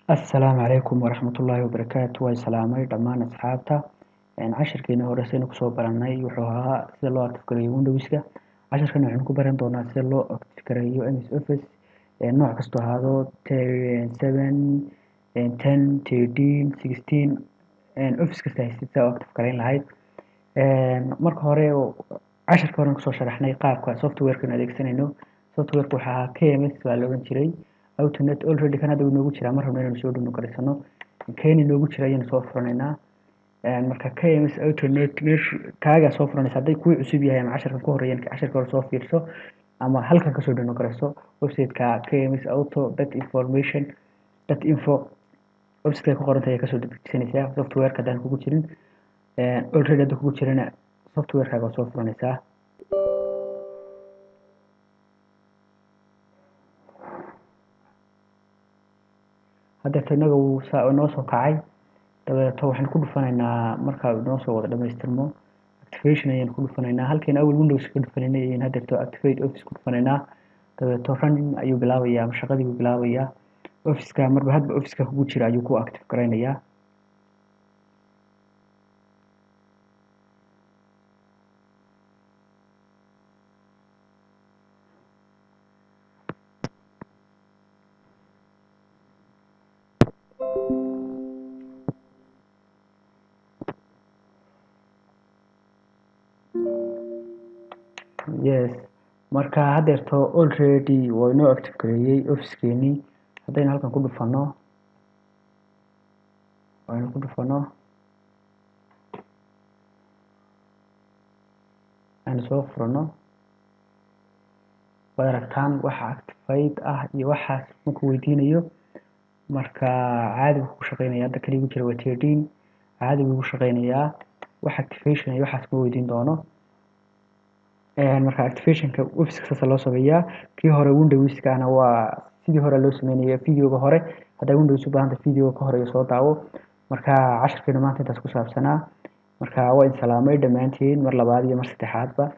Assalaamu calaykum waraxmatullaahi wabarakaatu. Waa salaamay dhammaan asxaabta. Cashirkeena hore saynu kusoo baranay wuxuu ahaa sida loo active gareeyo Windowska. Cashirkan waxaynu ku baran doonaa sida loo active gareeyo MS Office nooc kastoo ahaado, 7, 10, 13, 16, Office kasta haysid sida u active gareyn lahayd. Marka hore cashirka horen kusoo sharaxnay qaabka software-kan adeegsanayno. Software-ka waxaa ahaa KMS baa la odhan jiray Autonet. Already kan hadda wuu inoogu jiraa, mar rabno inaynu soo dhowno garaysano. Keeni inoogu jira ayaynu soo furanaynaa. Marka KMS Autonet meeshu kaagaa soo furanaysa hadday kuu cusub yahay ama casharkan ku horeeyan, casharka hore soo fiirso ama halkan kasoo dhowno garayso website-ka KMS auto dot information dot info. Website-ka ku qoranta ayaa kasoo dejisanaysaa software-ka haddaan kugu jirin. Already hadda kugu jirana software-kaaga waa soo furanaysaa. Haddeerta inaga wuu saa inoo soo kacay. Dabeeto waxaan ku dhufanaynaa marka inoo soo wada dhamaystirmo activation ayaan ku dhufanaynaa. Halkeen awal Windows ka dhufanaynay ayaan haddeerto activate Office ku dhufanaynaa. Dabeeto running ayuu bilaabayaa ama shaqadii buu bilaabayaa. Officeka marba hadba Officeka kugu jira ayuu ku active garaynayaa. Yes, marka haddeerto already waa inoo active gareeyey Officekeenii. Haddaynu halkan ku dhufano, aynu ku dhufano, aynu soo furano, waad aragtaan waxa activate ah iyo waxaas markuu weydiinayo. Marka caadi buu ku shaqeynaya. Hadda kaliya ugu jira waa 13, caadi buu ku shaqeynayaa. Wax activation iyo waxaas ma weydiin doono. Marka activationka Officeka saasa loo sameeyaa. Kii hore Windowskana waa sidii hore loo sameynaya videoga hore. Haddaa Windows u baahanta videoga ka horeeya soo daawo. Marka cashirkeenu maanta intaas ku saabsanaa. Marka waa in salaamay dhammaantiin mar labaad iyo mar saddexaadba.